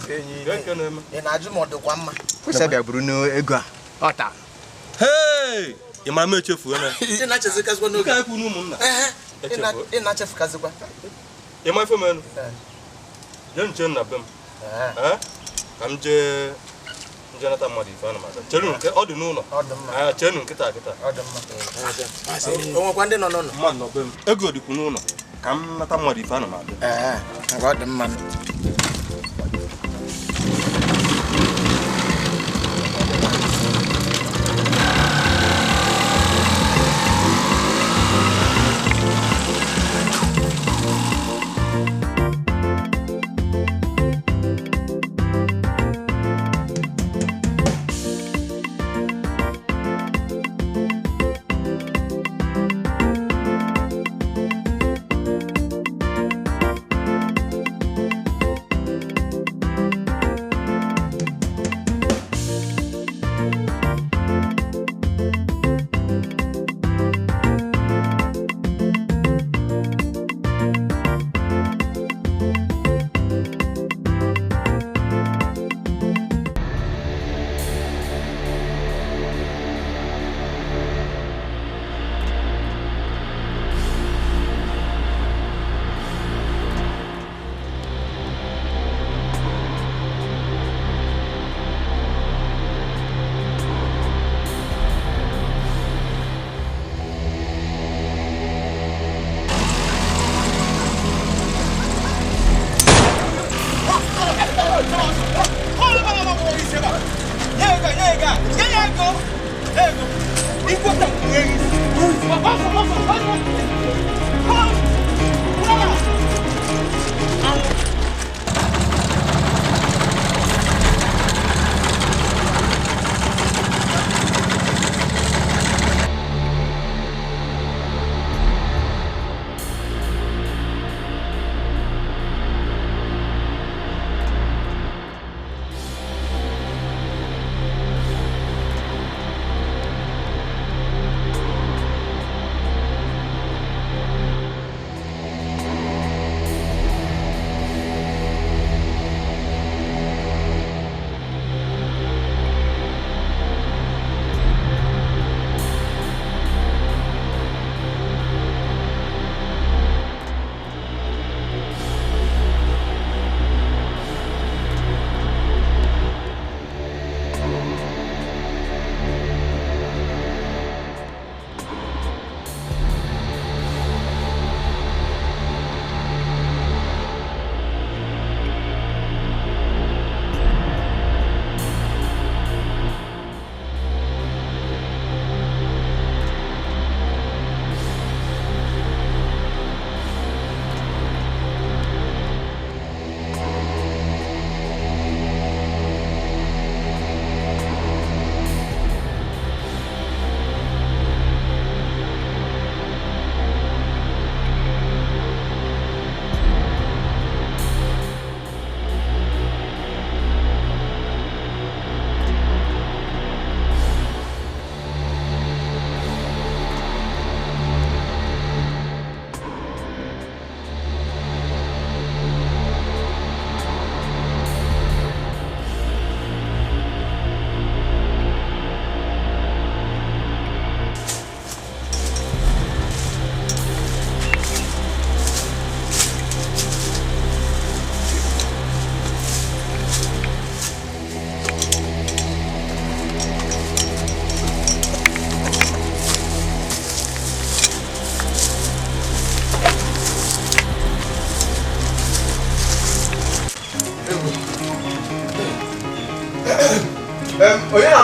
Ị na-ajụ ma ọ dịkwa mma kwụsị bịa buru n'ego a ọ taa. Ị ma m echefuo na ị na-echezikazikwa n'oge nke ekwu n'ụmụnna ị na-echefukazikwa ị ma ife menụ jee nche nna be m ka m jee nje nata mmadụ ife ana m aza chenu nke ọ dị n'ụlọ chenu nkịta kịta o nwekwa ndị nọ n'ụlọ mmadụ nọ be m ego dịkwu n'ụlọ ka m nata mmadụ ife ana m abịa ọ dị mma.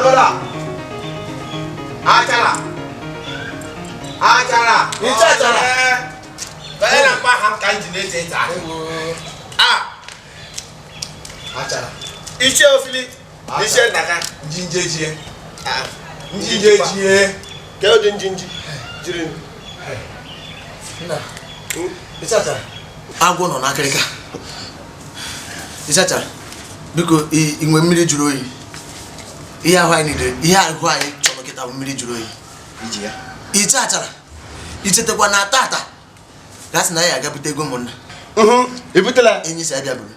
Brother. Achara. Achara. Iche achara. Onye na-akpa ha ka m ji na-eche eche Ah. Achara. Ichie Ofili. Ichie Nnaka. Njinji ejie. Njinji ejie. Ke ụdị njinji jiri Nna. Iche achara. Agwọ nọ n'akịrịka. Iche achara. Biko ị nwe mmiri jụrụ oyi. Ihe ahụ anyị niile, ihe ahụ anyị chọrọ kịta bụ mmiri jụrụ oyi. Iji ya. Iche achara. Ichetekwa na tata. Gasị na ya aga bute ego ụmụnna. Ebutela. Enyi si abịa buru.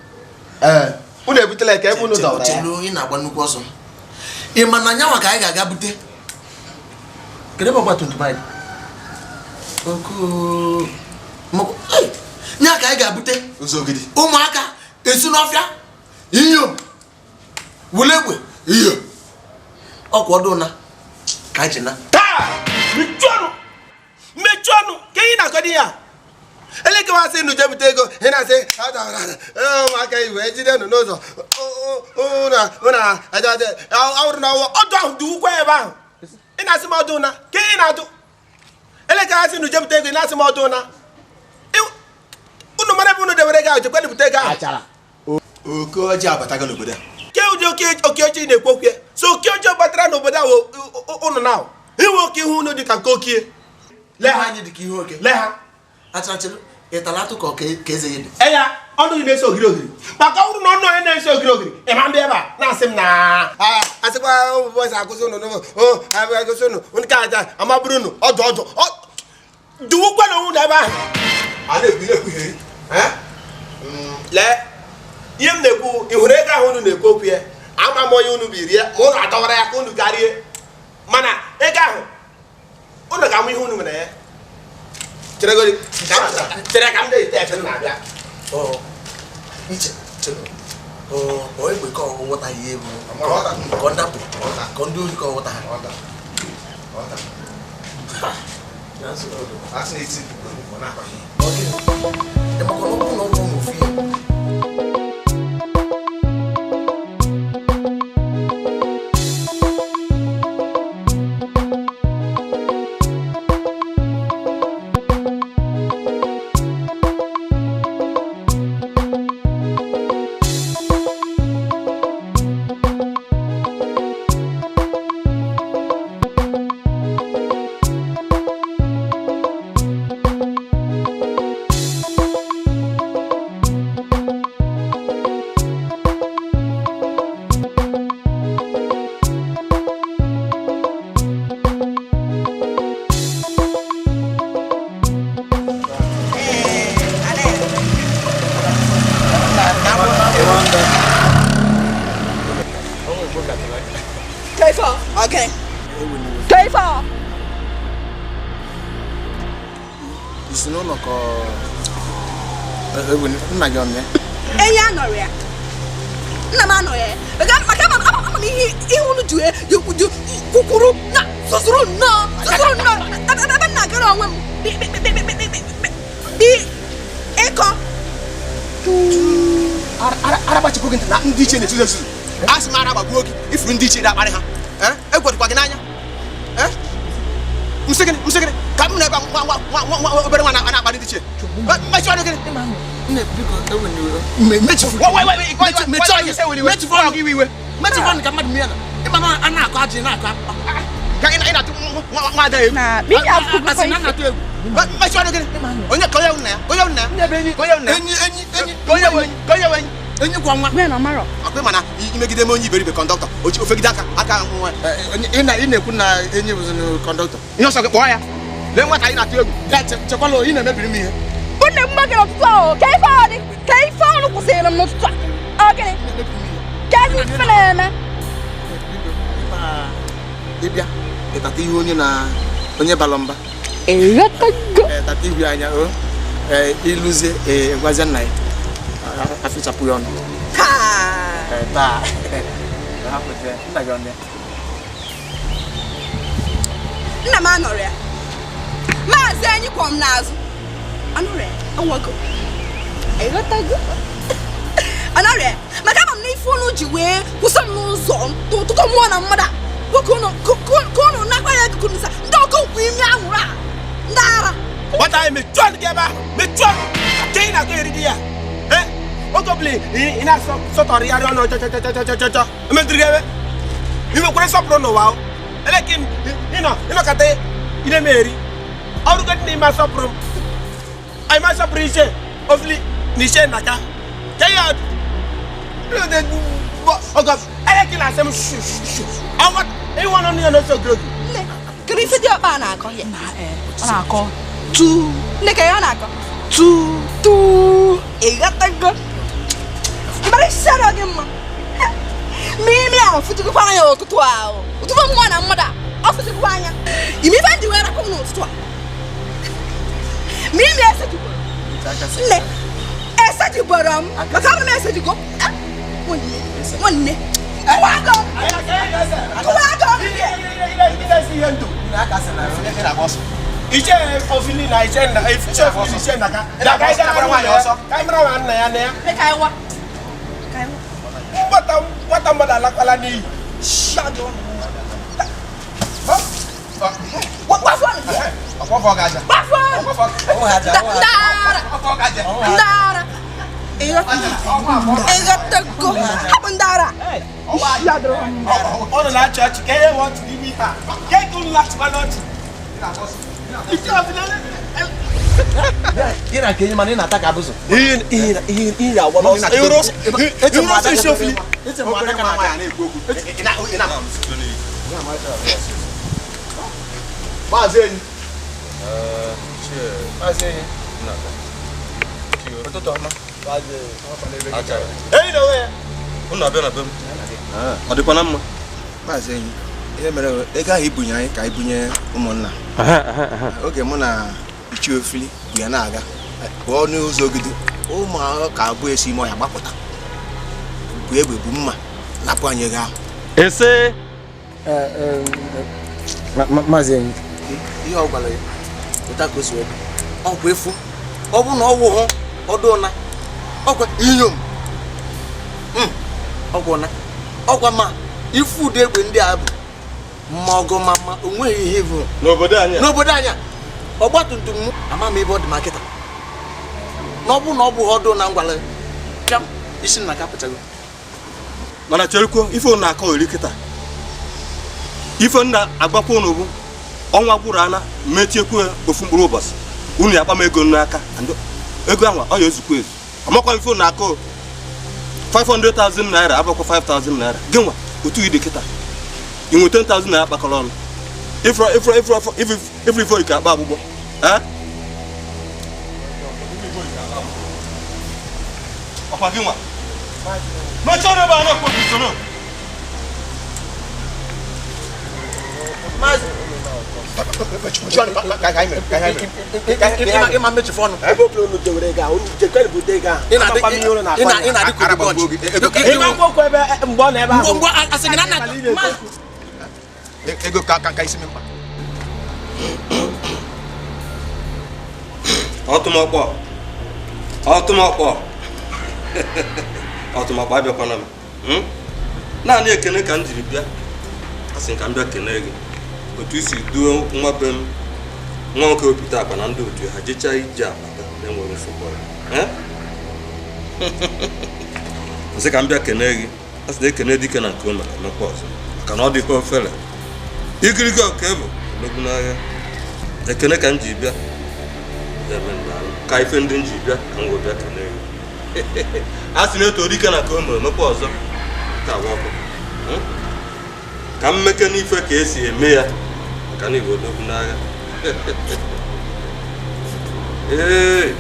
Ee. Unu ebutela ka ebe unu dọwara ya. Chelu ị na-agba nnukwu ọsọ. Ị ma na nyanwa ka anyị ga-aga bute. Kedu ebe ọgbatumtum anyị dị? Okoo. Nya ka anyị ga-abute. Ụzọgidi. Ụmụaka esi n'ọfịa. Inyom. Wule egbe. Iyo. Ọkwa ọdụ na ka anyị ji na. Taa! Mechie ọnụ! Mechie ọnụ! Ka ihe na-akọ ya? Elekewasị unu jee bute ego ị na-asị ụmụaka iwe jide unu n'ụzọ awụrụ na ọdụ ahụ dị ukwu ebe ahụ ị na-asị m ọdụ na ka ị na-adụ elekewasị unu jee bute ego ị na-asị m ọdụ na unu mara ebe unu dewere ego ahụ jekwa bute ego ahụ. Oke ọjọọ abatago n'obodo a. Ke ụdị oke ọjọọ na-ekwu okwu ya so oke ọjọọ batara n'obodo ahụ unu na inwe oke ihu unu dị ka nke okie. Lee ha anyị dị ka ihe oke. Lee ha. Achara chelu ị tara atụ ka eze ya dị. Eya ọnụ gị na-ese ogiri ogiri maka ọ bụrụ na ọnụ onye na-ese ogiri ogiri ị ma ndị ebe a na-asị m na asịkwa ụmụ bọyị akwụsị unu akwụsị unu nke aja amaburu unu ọdụ ọdụ duwukwa na onwe unu ebe ahụ. A na-ekwu na-ekwugheri. Lee ihe m na-ekwu ị hụrụ ego ahụ unu na-ekwu okwu ya ama m onye unu biri ya ma unu adọwara ya ka unu garie mana ego ahụ unu ga-amụ ihe unu mere ya. Chere ka m na-ete efe na-abịa. Iche chere ọ egbe ka ọ ghọtaghị ihe bụ ka ọ ndapụ ka ndị ohi ka ọ ghọta ha. Nna gị ọnụ ya? Enyi anọrọ ya. Nna m anọrọ ya. Maka ama m ihe unu ji kwukwuru na zụzụrụ nnọọ zụzụrụ nnọọ ebe m na-agara onwe m dị ịkọ. Aragbachipụ gị ntị na ndị ichie na-ezuzu ezuzu. A sị m ara gbagbuo gị ifuru ndị ichie na-akparị ha. Egwedịkwa gị n'anya. Nsị gịnị nsị gịnị ka m na-ebe nwa obere nwa na-akparị ndị ichie. Mmechi ọnụ gịnị? Mechifụ ka mmadụ mie na ịma na a na-akọ ajị na-akọ akpụkpa. Ka ị na-atụ nwa ada egwu. Asị na na-atụ egwu. Mmechi ọnụ gịnị? Onye ka onye nna ya? Onye nna ya? Onye nna ya? Enyi enyi enyi. Onye nwe enyi? Onye nwe enyi? Enyi kwa nwa. Ọkwa ịma na imegide m onye iberibe kọndọktọ o ofegide aka aka nwa. Ị na-ekwu na enyi bụzi kọndọktọ. Ihe ọsọ gị kpọọ ya. Lee nwata anyị na-atụ egwu. Chekwala ị na-emebiri m ihe. Unu mma gị n'ụtụtụ ahụ ka ife ọ dị ka ife ọnụ kwụsịrị m n'ụtụtụ a ọ gịnị ka ezi ife na-eme. Ịbịa ịtata ihe onye na onye balụ mba. Tata ihu anya o ịlụzie gwazie nna ya afịchapụ ya ọnụ. Taa. Nna gị ọnụ ya. Nna m anọrọ ya. Maazị anyị kwọ m n'azụ. Anọrọ ya, ọnwago. Ịghọtago? Anọrọ ya, maka ama m na ife unu ji wee kwụsị m n'ụzọ n'ụtụtụ mmụọ na mmadụ a. ọbụla ị na-asọtọrịgharị ọnụ chọchọchọchọchọchọ emetụrụ gị ebe ị nwekwara nsọpụrụ n'ụwa ahụ eleki ịnọkọta ị na-emeri ọrụgo dị n'ime asọpụrụ m anyị ma asọpụrụ iche ofili na iche naka ka ya eleki na-asị m ịnwa nọ ya n'ofe ogologo. Kedu ife dị ọkpa na-akọ ya? Ọ na-akọ tu. Nne ka ya na-akọ tu tu ịghọtago ịbara isara gị mma mimi ahụ fụchikwa anya ụtụtụ ahụ ụtụtụ nwa na mmadụ a ọ fụchikwa anya ime ife ndị wee rapụ m n'ụtụtụ a mimi esejigboro nne esejigboro m maka abụ m esejigo nwanne nwanne kụwago kụwago. Iche ofili na iche na iche ofili iche na ka na ka iche na nwaanyị ọsọ ka mara nwa nna ya na ya nwata nwata mmadụ alakwala n'iyi. Ndara ịghọtago hapụ ndara. Ọ nọ na-achị ọchị ka ihe nwe ọchị n'ime ihe a ka ego lachịkwa n'ọchị. Ị na-aka enyi mana ị na-ata ka abụzụ. Ihe na-agba n'ọsọ. Ịhụrụ ọsọ isi ofili. Maazị Enyi. Maazị Enyi. Ụtụtụ ọma. Enyi na onwe ya. Unu abịa na be m. Ọ dịkwa na mma? Maazị Enyi, ihe mere ego ahụ ibunye anyị ka ibunye ụmụnna. Oge mụ na Ichie Ofili bụ ya na-aga pụọ n'ụzọ Ogidi, ụmụ ka abụọ esi ime ọhịa gbapụta bụ egbe bụ mma napụ anyị ego ahụ. Ese Maazị Enyi, ihe ọ gwara ya pụta ka o si wee ọ bụ efu ọ bụ na ọ wụ hụ ọdụ ụna ọkwa inyom ọgwụ ụna ọkwa ma ifu ụdị egbe ndị a bụ ma ọgụ ma ma o nweghị ihe bụ n'obodo anyị n'obodo anyị ọgba tum tum m ama m ebe ọ dị ma kịta na ọ bụ na ọ bụ ọdụ na ngwala pịam isi na kapụtago. Mana cherekwuo ife unu na-akọ eri kịta ife nna agwakwa unu bụ ọnwa gwụrụ ana metiekwu ofu mkpụrụ ụbọchị unu ya akpa m ego n'aka ego ahụ ọ ya ezukwa ezu amakwa ife unu na-akọ 500,000 naira abụkwa 5,000 naira gị nwa otu ị dị kịta ị nwe 10,000 naira kpakọrọ ọnụ ifro ifo ike akpa agbụgbọ ọkwa gị nwa mechie ọrụ ebe a na-ekwu obi usoro. Ego ka isi m mkpa. Ọtụmọkpọ ọtụmọkpọ ọtụmọkpọ abịakwana m naanị ekene ka m jiri bịa a sị ka m bịa kene gị otu isi duo nwa be m nwa nwoke opite akpa na ndị otu ha jechaa ije akpata na-enwere nsogbu. Nsị ka m bịa kene gị a sị na ekene dike na nke o mere emekwa ọzọ maka na ọ dịkwa ofere ikirike oke bụ odogwu n'agha ekene ka m ji bịa ka ife ndị m ji bịa ka m wee bịa kene gị a sị na eto dike na nke o mere emekwa ọzọ ka agwa ọkụ ka m meke n'ife ka esi eme ya maka na igwe odogwu n'agha. Ee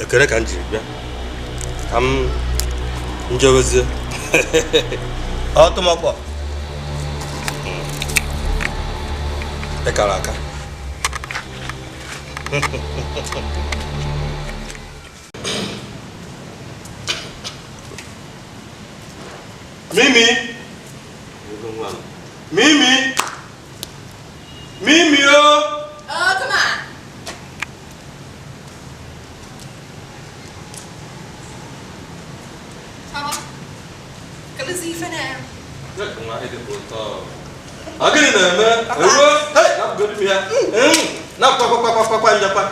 ekele ka m jiri bịa ka m njewezie ọtụmọkpọ ịkara aka. Mimi Mimi Mimi o. Oh, come on. Nwa ịdịkwa ụtọ. Ọ gịnị na-eme? Ewo! Hey, napụgodu m ya. Napụkwa njakwa.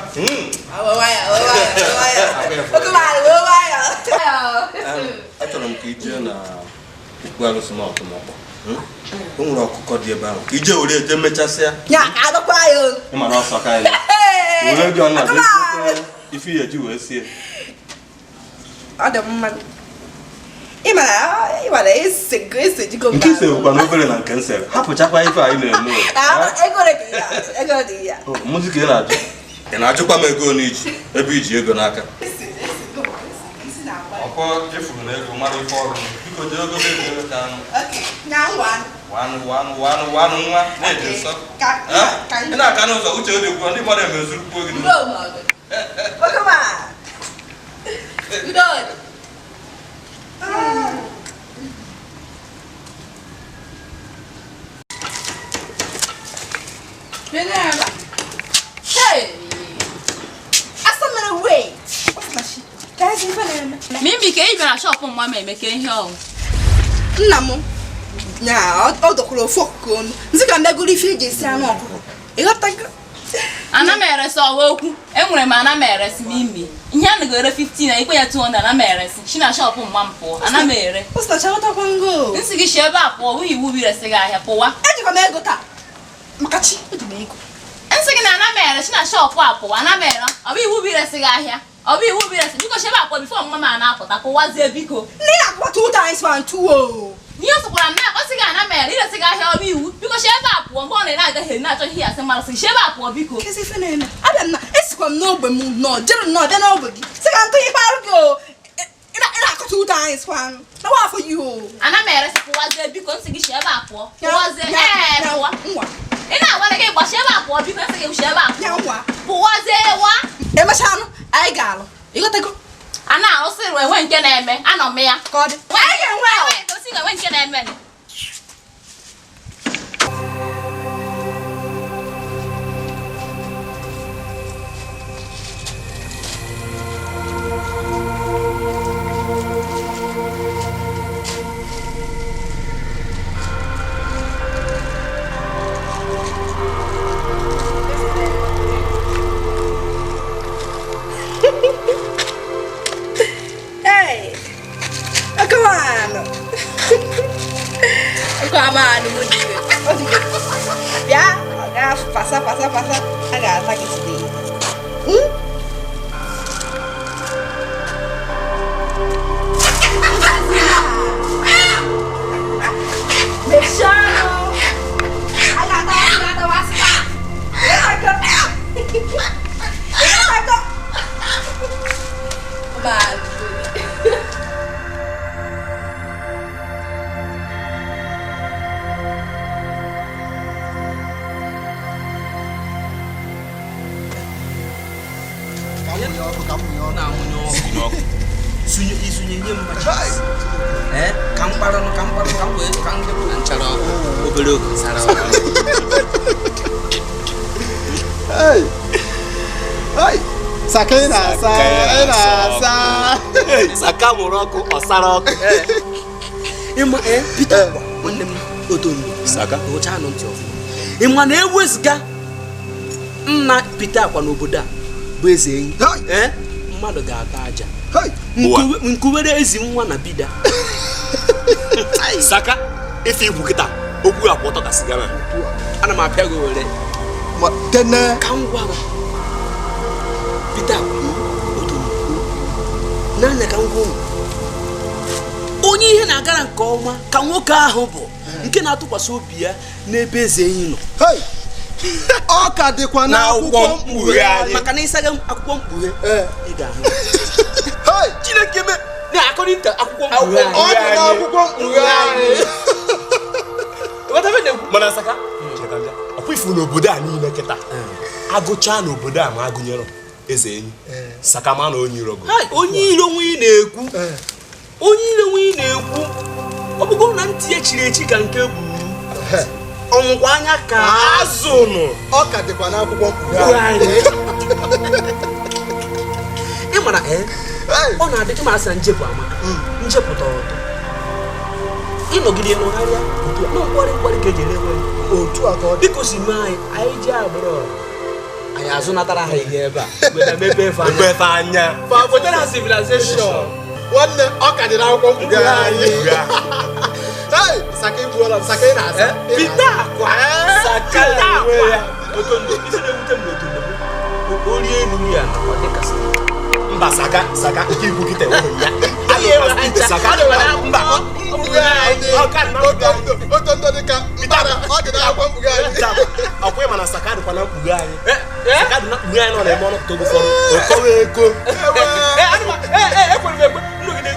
Achọrọ m ka i jee na okwu alụsị na ọtụmọkpọ. O nwere ọkụkọ dị ebe ahụ. Ka ije were eje mechasịa. Ya ka adọkwa ya o. Ị mara ọsọ ka anyị. Were ego na ife ya eji wee sie. Ọ dị mma. Ị mara esejigo Nke ise bụkwa na obere na nke nsere. Hapụchakwa ife anyị na-eme. Ego dị ya. Mụzi ka ị na-ajụ. Ị na-ajụkwa m ego n'iji ebe iji ego n'aka. Ọkwa efuru na ego mara ife ọrụ. Biko jee ego ego ka anụ. Wanụ wanụ wanụ wanụ nwa na-eji nsọ. Ị na-aga n'ụzọ uche ọ na-ekwu ndị mmadụ emezuru kwuo gị n'ụzọ. Hey! Wait! Mimi ka ị bịara shọpụ mma ma emeke ihe ọwụ. Nna m na ọ dọkwara ofu ọkụkọ ọnụ nzi ka megoro ife eji esi anụ ọkụkọ. Ịghọtago? Ana m eresi ọwa okwu. Enwere m ana m eresi Mimi. Ihe a na-ere 15 na ikwe ya 200 ana m eresi. Si na shọpụ mma m pụọ. Ana m ere. Nsị gị si ebe a pụọ, wụ iwu biresi gị ahịa pụwa. Ejikwa m ego taa. Maka chi, eji m ego. Nsị gị na ana m ere si na shọpụ a pụwa, ana m ere. Ọ bụ iwu biresi gị ahịa. Ọ bụ iwu biresi. Biko si ebe a pụọ bifo mma m a na-apụta pụwazie biko. Nne na-akwụwa 2 times 1 2 o. Ihe ọ sọkwara m na ọ sị gị ana m ere iresi gị ahịa ọ bụ iwu. Biko si ebe a pụọ mgbe ọ na-agaghị na-achọ ihe asị mmadụ sị si ebe a pụọ biko. Kezi ife na-eme. Abịa m na esikwa m n'ogbe m nọ jere nnọọ bịa n'ogbe gị. Sị ka ntụ ikpe arụ gị o. Ị na-akọ 2 times 1. Na wa afọ yi o. Ana m eresi pụwazie biko nsị gị si ebe a pụọ. Pụwazie ee pụwa. Ị na-agwa gị gbachi ebe a pụọ biko nsị gị si ebe a pụọ. Pụwazie wa. Emechaa anụ anyị ga-alụ. Ịghọtago? A na-arụsị enwe nke na-eme anọ m ya. Ka ọ dị. Anyị ga-enwe ahụ. Enwe nke na-eme. Hey! Oh, come on! Come on, yeah, passa, passa, passa. I gotta take it today. Hmm? Ka m kparanụ ka m kparanụ ka m wee ka m dịpụ na nchara ọkụ obere oge sara ọkụ. Hey! Hey! Saka ị na-asa, ị na-asa. Saka mụrụ ọkụ, ọ sara ọkụ. Ịma Peter nwanne m Otondo. Saka. Ụcha anụ ntị ọfụma. Ịma na ewezụga nna Peter Akwa n'obodo a bụ eze enyi. Mmadụ ga-ata aja. Nkuwere ezi nwa na bida. Saka, ife ikwu kịta, okwu akwụ ọtọ ka siga na. Ana m apịa gị were. Tene. Ka m gwa gị. Peter Akwa, Otondo. N'anya ka m gwa unu. Onye ihe na-agara nke ọma ka nwoke ahụ bụ nke na-atụkwasị obi ya n'ebe eze enyi nọ. Ọ ka dịkwa n'akwụkwọ mkpughe anyị. Maka na ịsaga akwụkwọ mkpughe ị ga-ahụ. Chineke me na according to akwụkwọ mkpughe anyị. Ọ dị n'akwụkwọ mkpughe anyị. Mana Saka, ọkwa ifu n'obodo a niile kịta. Agụchaa n'obodo a ma agụnyere eze enyi. Saka ma na onye iro gụ. Onye iro nwe ị na-ekwu. Onye iro nwe ị na-ekwu. Ọ bụgo na ntị ya chiri echi ka nke gburu. Ọnwụkwa anya ka azụ nụ. Ọ ka dịkwa n'akwụkwọ mkpughe anyị. Ị mara ọ na-adị ịmara sị na njepụ amaka. Njepụ tọrọ ụtọ. Ịnọgide nọgharịa otu a na nkwari nkwari ka eji ere otu a ka ọ dịka o si mee anyị anyị ji agbụrụ anyị azụnatara ha ihe ebe a weta mepe efe anya wetara ha civilization. Nwanne ọ ka dị n'akwụkwọ mkpughe anyị. Hey, Saka igbuola m, Saka ị na-asa. Pita akwa Saka akwa. Otondo isi na-ewute m n'otondo bụ o rie elu ya ọ dịka mba Saka Saka nke ikwu kịta enweghị ya. Saka mba mkpughe anyị. Otondo dịka mbara ọ dị n'akwụkwọ mkpughe anyị. Ọkwa ịma na Saka dịkwa na mkpughe anyị. Saka dị na mkpughe anyị nọ na-eme ọnụ pụta oge ụfọdụ. Okowe ego. Ekwere m ekwe nnọgide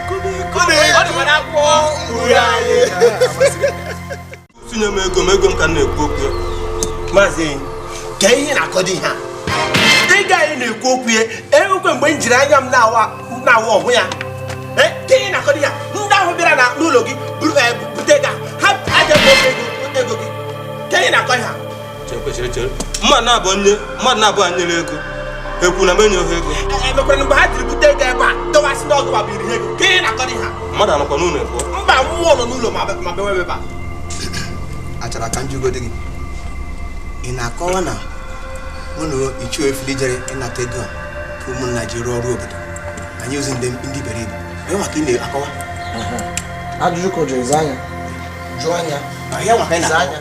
ọ dịkwa n'akwụkwọ mkpughe anyị. Tinye m ego m ego m ka m na-ekwu okwu ya. Maazị Enyi, ka ihe na-akọdo ihe a ego anyị na-ekwu okwu ya enwekwe mgbe m jiri anya m na-awa ọhụ ya. Ka ihe na-akọdo ya ndị ahụ bịara n'ụlọ gị bute ego ha aja ego gị ka ihe na-akọ ihe a. Chere chere mmadụ na-abụ anyere ego ekwu na m enye ha ego. Emekwara mgbe ha jiri bute ego ebe a dọwasị n'ọgụ ma biri ha ego ka ihe na-akọdo ihe a. Mmadụ anọkwa n'ụlọ ekwu. Mba mmụọ nọ n'ụlọ ma bewe ebe a. Achara ka njugodi gị ị na-akọwa na mụ na Ichie Ofili jere ịnata ego a ka ụmụnna ji rụọ ọrụ obodo anyị ozi ndị iberibe onye maka ị na-akọwa ajụjụ ka o jiri zaa anya jụọ anya maka ị na-akọwa.